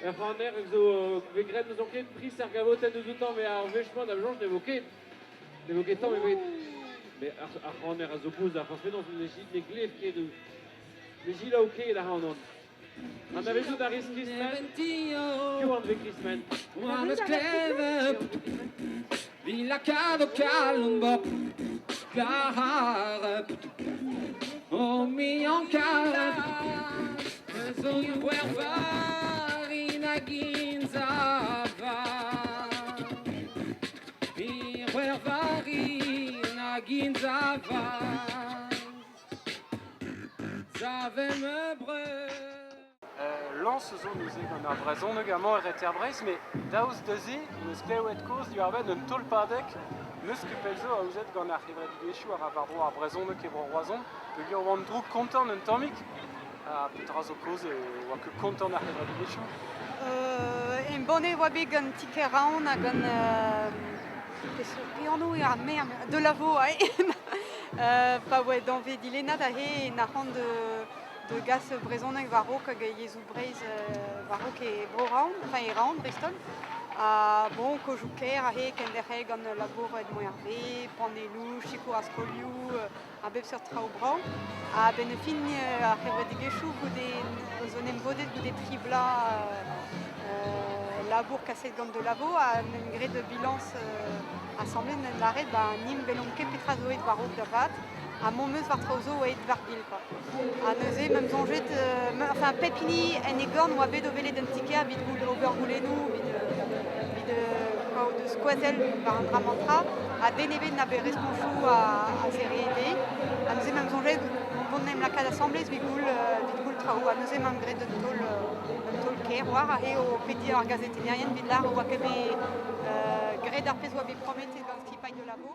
Ur c'haner zo vez graet n'ouzon ket pris ar gavotenn eus outañ met ar wech-mañ da soñj ne vo ket. Ne vo ket tamm ebet. Mais ar c'haner a zo bouz ar forzh penaos ne glev ket ne selaou ket ac'hanon. Anavezout a rez Krismen? Piv anvez Krismen? War eus klevet Vi lakaat ho kalon bop Glac'har O mian karet Eus on c'hwervarin hag int a Vi c'hwervarin hag int a Savet ma breur. Lañs zo neuze gant ar brezhoneg amañ er reter Breizh met daoust da se hon eus klevet kaoz diwar-benn un tolpadeg n'eus ket pell zo aozet gant ar c'hevredigezhioù a ra war-dro ar brezhoneg e Bro-Roazhon peogwir e oant drouk-kontant un tammig ha petra zo kaoz e oa ket kontant ar c'hevredigezhioù. Embannet e oa bet gant Ti-Kêr-Raon ha gant pe anv eo ar maer Delaveau pa oa danvez dilennad aze en arc'hant de gas brezhoneg war-raok hag yezhoù Breizh war-raok e Bro-Raon, enfin e Raon dreist-holl. Ha bon, kozhioù kêr aze kenderc'hel gant labour Edmond Hervé, panelloù, sikour ar skolioù, a bep seurt traoù brav. Ha a-benn fin ar c'hevredigezhioù goude zo en em vodet goude tri bloaz labour kaset gant Delavo ha en em graet bilañs asambles en lâret ba nimp 'welomp ket petra zo aet war-raok da vat ha m'hon eus war traoù zo aet war-gil quoi. Ha neuze meump soñjet enfin pep hini en e gorn oa bet o welet un ti-kêr evit ober goulennoù evit kaout skoazell war an dra-mañ-tra ha den ebet na bet responchoù a zere dezhe. Ha neuze meump soñjet mont en em lakaat asambles evit goul evit goul traoù ha neuze meump graet un taol kaer war aze o pediñ ar gazetennerien evit lâr oa ket bet graet ar pezh oa bet prometet gant skipailh Delavo.